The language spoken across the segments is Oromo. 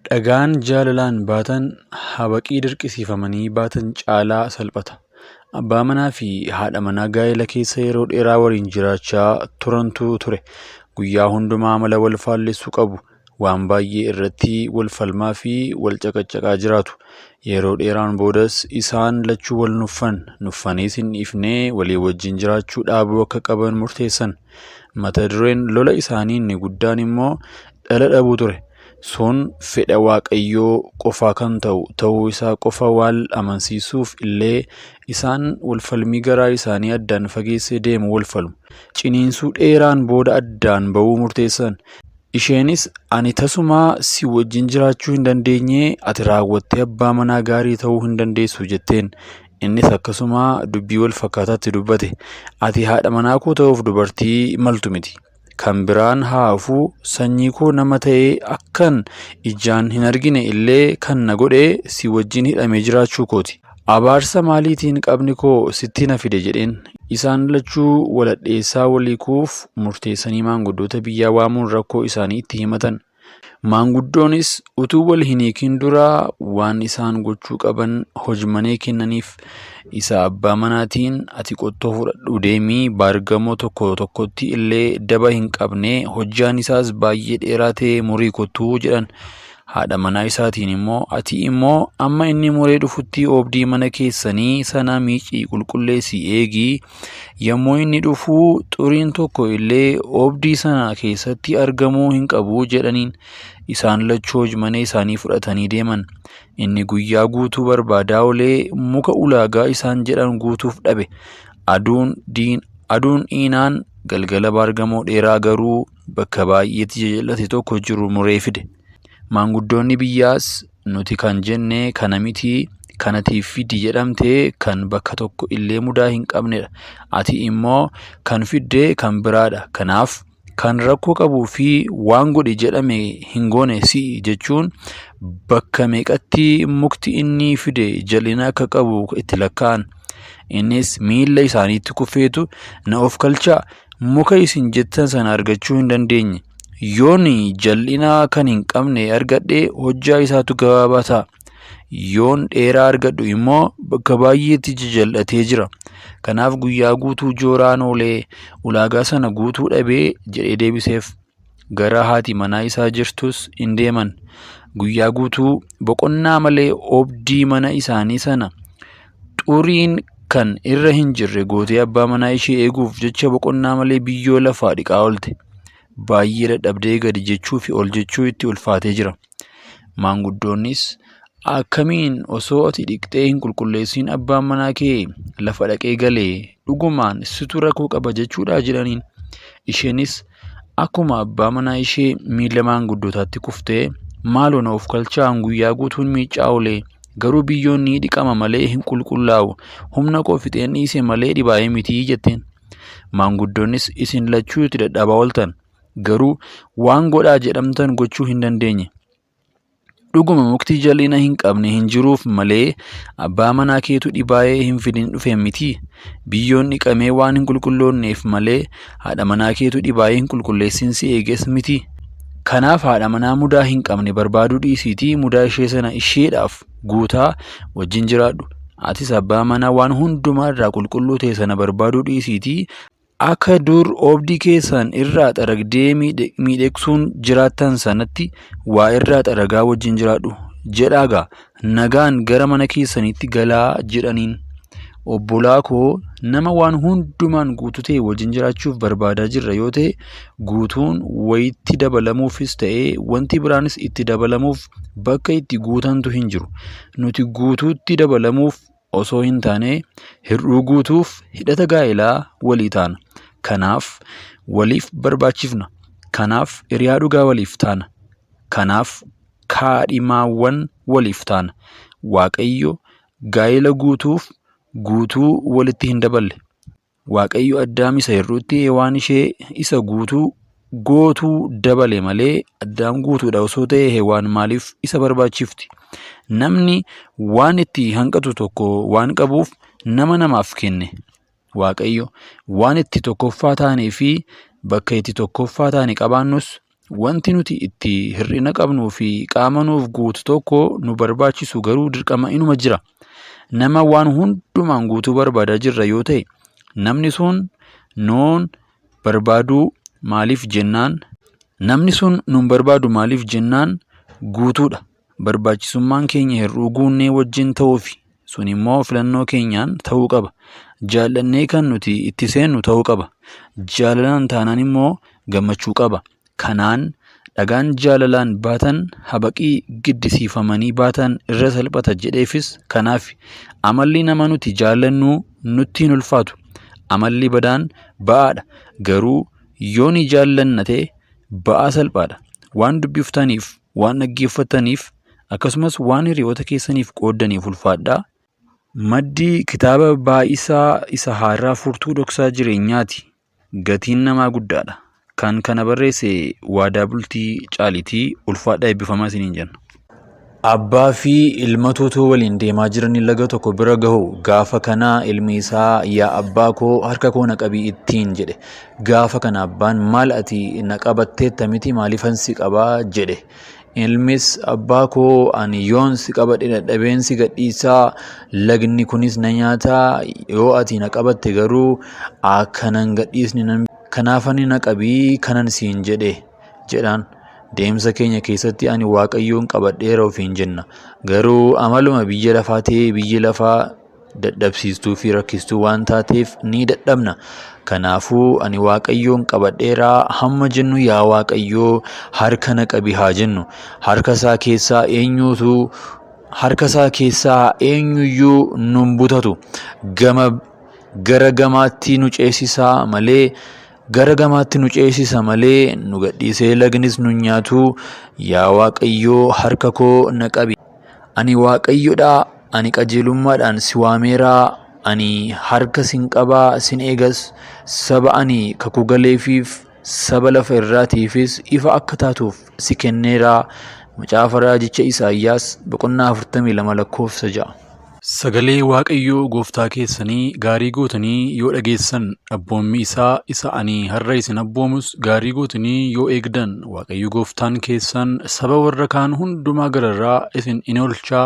Dhagaan jaalalaan baatan habaqii dirqisiifamanii baatan caalaa salphata. Abbaa manaa fi haadha manaa gaa'ela keessa yeroo dheeraa waliin jiraachaa turantu ture. Guyyaa hundumaa amala wal faallessu qabu. Waan baay'ee irratti wal falmaa fi wal caqacaqaa jiraatu. Yeroo dheeraan boodas isaan lachuu wal nuffan. Nuffaniis hin dhiifne walii wajjin jiraachuu dhaabuu akka qaban murteessan. Mata dureen lola isaanii inni guddaan immoo dhala dhabuu ture. Sun fedha Waaqayyoo qofaa kan ta'u ta'uu isaa qofa wal amansiisuuf illee isaan wal falmii garaa isaanii addaan fageessee deemu wal falmu. Ciniinsuu dheeraan booda addaan ba'uu murteessan. Isheenis ani tasumaa si wajjin jiraachuu hin dandeenye, ati raawwattee abbaa manaa gaarii ta'uu hin dandeessu jetteen. Innis akkasuma dubbii wal fakkaataatti dubbate. Ati haadha manaa koo ta'uuf dubartii maltu miti. Kan biraan haa hafuu, sanyii koo nama ta'ee akkan ijaan hin argine illee kan na godhe si wajjin hidhamee jiraachuu kooti. Abaarsa maaliitiin qabni koo sitti na fide jedheen. Isaan lachuu waladheessaa wal hiikuuf murteessanii maanguddoota biyyaa waamuun rakkoo isaanii itti himatan. Maanguddoonis utuu wal hin hiikin dura waan isaan gochuu qaban hojmanee kennaniif. Isa abbaa manaatiin ati qottoo fudhadhuu deemii baargamoo tokko tokkotti illee daba hin qabne hojjaan isaas baay'ee dheeraa ta'e murii kottuu jedhan. Haadha manaa isaatiin immoo ati immoo amma inni muree dhufutti oobdii mana keessanii sana miicii qulqulleessii eegi. Yommuu inni dhufu xuriin tokko illee oobdii sana keessatti argamuu hin qabu jedhaniin. Isaan lachuu hojmanee isaanii fudhatanii deeman. Inni guyyaa guutuu barbaadaa oolee muka ulaagaa isaan jedhan guutuuf dhabe. Aduun diin aduun dhiinaan galgala baargamoo dheeraa garuu bakka baay'eetti jajal'ate tokko jiru muree fide. Maanguddoonni biyyaas nuti kan jenne kana miti, kanatiif fidi jedhamte kan bakka tokko illee mudaa hin qabnedha. Ati immoo kan fidde kan biraadha. Kanaaf kan rakkoo qabuu fi waan godhi jedhame hin goone si'i jechuun bakka meeqatti mukti inni fide jal'ina akka qabu itti lakkaa'an. Innis miilla isaaniitti kufeetu na of kalchaa, muka isin jettan sana argachuu hin dandeenye. Yoon jal'ina kan hin qabne argadhe hojjaa isaatu gabaabaa ta'a. Yoon dheeraa argadhu immoo bakka baay'eetti jajal'atee jira. Kanaaf guyyaa guutuu jooraan oolee ulaagaa sana guutuu dhabee jedhee deebiseef. Gara haati manaa isaa jirtus in deeman. Guyyaa guutuu boqonnaa malee oobdii mana isaanii sana xuriin kan irra hin jirre gootee abbaa manaa ishee eeguuf jecha boqonnaa malee biyyoo lafaa dhiqaa oolte. Baay'ee dadhabdee gadi jechuu fi ol jechuu itti ulfaatee jira. Maanguddoonnis akkamiin osoo ati dhiqxee hin qulqulleessiin abbaan manaa kee lafa dhaqee galee dhugumaan situ rakkoo qaba jechuudhaa jedhaniin. Isheenis akkuma abbaa manaa ishee miila maanguddootaatti kuftee maaloo na of kalchaa guyyaa guutuun miiccaa oolee garuu biyyoon ni dhiqama malee hin qulqullaa'u humna koo fixeen dhiise malee dhibaa'ee mitii jetteen. Maanguddoonnis isin lachuu itti dadhabaa ooltan garuu waan godhaa jedhamtan gochuu hin dandeenye. Dhuguma mukti jal'ina hin qabne hin jiruuf malee abbaa manaa keetu dhibaa'ee hin fidin dhufe mitii? Biyyoon dhiqamee waan hin qulqulloonneef malee haadha manaa keetu dhibaa'ee hin qulqulleessin si eeges mitii? Kanaaf haadha manaa mudaa hin qabne barbaaduu dhiisiitii mudaa ishee sana isheedhaaf guutaa wajjin jiraadhu. Atis abbaa manaa waan hundumaa irraa qulqulluu ta'e sana barbaaduu dhiisiitii akka dur oobdii keessan irraa xaragdee miidhagsuun jiraattan sanatti waa irraa xaragaa wajjin jiraadhu. Jedhaa gaa nagaan gara mana keessaniitti galaa jedhaniin. Obbolaa koo, nama waan hundumaan guutuu ta'e wajjin jiraachuuf barbaadaa jirra yoo ta'e, guutuun wayitti dabalamuufis ta'e wanti biraanis itti dabalamuuf bakka itti guutantu hin jiru. Nuti guutuutti dabalamuuf osoo hin taane hir'uu guutuuf hidhata gaa'elaa walii taana. Kanaaf waliif barbaachifna. Kanaaf hiriyaa dhugaa waliif taana. Kanaaf kaadhimaawwan waliif taana. Waaqayyo gaa'ela guutuuf guutuu walitti hin daballe. Waaqayyo Addaam isa hir'uutti Hewaan ishee isa guutuu gootuu dabale malee Addaam guutuudha osoo ta'e Hewaan maaliif isa barbaachifti? Namni waan itti hanqatu tokko waan qabuuf nama namaaf kenne. Waaqayyo waan itti tokkoffaa taanee fi bakka itti tokkoffaa taane qabaannus Wanti nuti itti hir'ina qabnuu fi qaama nuuf guutu tokko nu barbaachisu garuu dirqama inuma jira. Nama waan hundumaan guutuu barbaadaa jirra yoo ta'e, namni sun nuun barbaaduu maaliif jennaan namni sun nun barbaadu maaliif jennaan guutuudha. Barbaachisummaan keenya hir'uu guunnee wajjin ta'uufi. Sun immoo filannoo keenyaan ta'uu qaba. Jaallannee kan nuti itti seennu ta'uu qaba. Jaalalaan taanaan immoo gammachuu qaba. Kanaan dhagaan jaalalaan baatan habaqii giddisiifamanii baatan irra salphata jedheefis kanaafi. Amalli nama nuti jaallannuu nutti hin ulfaatu. Amalli badaan ba'aadha. Garuu yoo ni jaallanna ta'e ba'aa salphaadha. Waan dubbiftaniif, waan dhaggeeffattaniif akkasumas waan hiriyoota keessaniif qooddaniif ulfaadhaa. Maddi kitaaba Baay'isaa isa haaraa furtuu dhoksaa jireenyaati. Gatiin namaa guddaadha. Kan kana barreesse Waadaa Bultii Caalitii ulfaadhaa eebbifamaa isiniin jenna. Abbaa fi ilmatu utuu waliin deemaa jiranii laga tokko bira gahu. Gaafa kana ilmi isaa yaa abbaa koo harka koo na qabii ittiin jedhe. Gaafa kana abbaan maal ati na qabatteetta miti maaliifan si qabaa jedhe. Ilmis abbaa koo ani yoon si qabadhe dadhabeen si gadhiisaa lagni kunis na nyaataa yoo ati na qabatte garuu akka nan gadhiisne nan kanaafani na qabii kanan siin jedhe jedhaan. Deemsa keenya keessatti ani Waaqayyoon qabadheera ofiin jenna. Garuu amaluma biyya lafaa ta'ee biyyi lafaa dadhabsiistuu fi rakkistuu waan taateef ni dadhabna. Kanaafuu ani Waaqayyoon qabadheera hamma jennu yaa Waaqayyoo harka na qabi haa jennu. Harka isaa keessaa eenyuutu harka isaa keessaa eenyuyyuu nun butatu. Gama gara gamaatti nu ceesisaa malee gara gamaatti nu ceesisa malee nu gadhiisee lagnis nu nyaatu. Yaa Waaqayyoo harka koo na qabi. Ani Waaqayyodha, ani qajeelummaadhaan si waameera, ani harka sin qabaa, sin eegas, saba ani kakuu galeefiif, saba lafa irraatiifis ifa akka taatuuf si kenneera. Macaafa Raajicha Isaayyaas boqonnaa 42 lakkoofsa 6. Sagalee Waaqayyoo gooftaa keessanii gaarii gootanii yoo dhageessan, abboommii isaa isa ani har'a isin abboomus gaarii gootanii yoo eegdan, Waaqayyo gooftaan keessan saba warra kaan hundumaa gararraa isin in oolcha.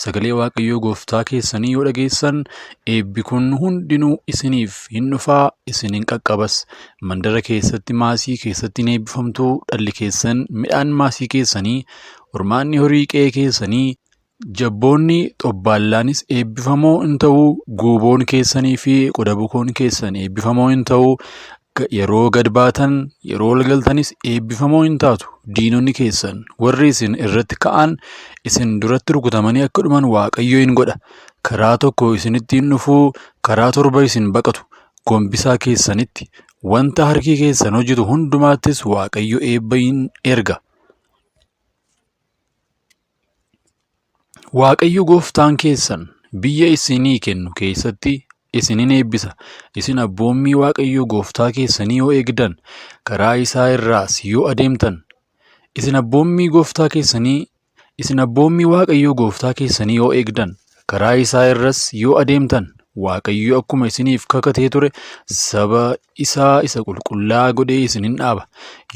Sagalee Waaqayyoo gooftaa keessanii yoo dhageessan, eebbi kun hundinuu isiniif hin dhufaa, isin hin qaqqabas. Mandara keessatti maasii keessatti in eebbifamtu, dhalli keessan midhaan maasii keessanii, hormaanni horii qe'ee keessanii, Jabboonni xobbaallaanis eebbifamoo in ta'u, guuboon keessanii fi qoda bukoon keessan eebbifamoo in ta'u. Yeroo gad baatan, yeroo ol galtanis eebbifamoo in taatu. Diinonni keessan warri isin irratti ka'an isin duratti rukutamanii akka dhuman Waaqayyo in godha. Karaa tokko isinitti in dhufu, karaa torba isin baqatu. Gombisaa keessanitti, wanta harki keessan hojjetu hundumaattis Waaqayyo eebba in erga. Waaqayyo gooftaan keessan biyya isinii kennu keessatti isin in eebbisa. Isin abboommii Waaqayyo gooftaa keessanii yoo eegdan, karaa isaa irraas yoo adeemtan, isin abboommii gooftaa keessanii isin abboommii Waaqayyo gooftaa keessanii yoo eegdan, karaa isaa irras yoo adeemtan, Waaqayyo akkuma isiniif kakatee ture saba isaa isa qulqullaa'aa godhee isin in dhaaba.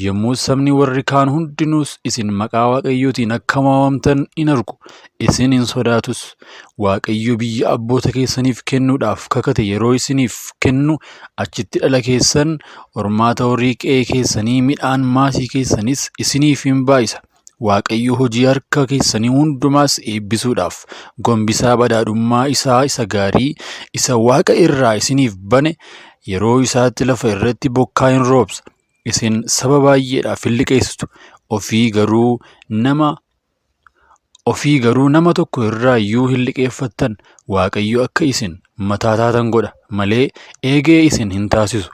Yommuu sabni warri kaan hundinuus isin maqaa Waaqayyootiin akka waamamtan in argu, isin hin sodaatus. Waaqayyo biyya abboota keessaniif kennuudhaaf kakate yeroo isiniif kennu achitti dhala keessan, hormaata horii qe'ee keessanii, midhaan maasii keessanis isiniif in baay'isa. Waaqayyo hojii harka keessanii hundumaas eebbisuudhaaf gombisaa badhaadhummaa isaa isa gaarii isa waaqa irraa isiniif bane yeroo isaatti lafa irratti bokkaa in roobsa. Isin saba baay'eedhaaf in liqeessitu, ofii garuu nama ofii garuu nama tokko irraa iyyuu hin liqeeffattan. Waaqayyo akka isin mataa taatan godha malee eegee isin hin taasisu.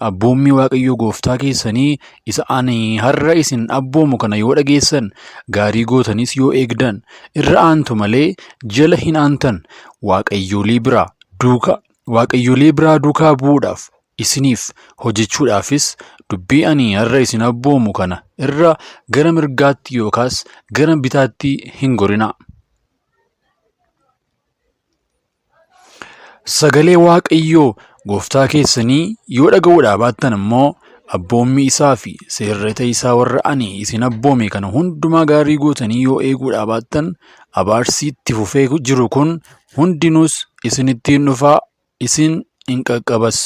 Abboommii Waaqayyoo gooftaa keessanii isa ani har'a isin abboomu kana yoo dhageessan, gaarii gootanis yoo eegdan, irra aantu malee jala hin aantan. Waaqayyolii biraa duukaa Waaqayyolii biraa duukaa bu'uudhaaf isiniif hojjechuudhaafis dubbii ani har'a isin abboomu kana irra gara mirgaatti yookaas gara bitaatti hin gorinaa. Sagalee Waaqayyoo gooftaa keessanii yoo dhaga'uudhaa baattan immoo Abboommii isaa fi seerrata isaa warra ani isin abboome kana hundumaa gaarii gootanii yoo eeguudhaa baattan, abaarsi itti fufee jiru kun hundinuus isinitti in dhufa, isin in qaqqabas.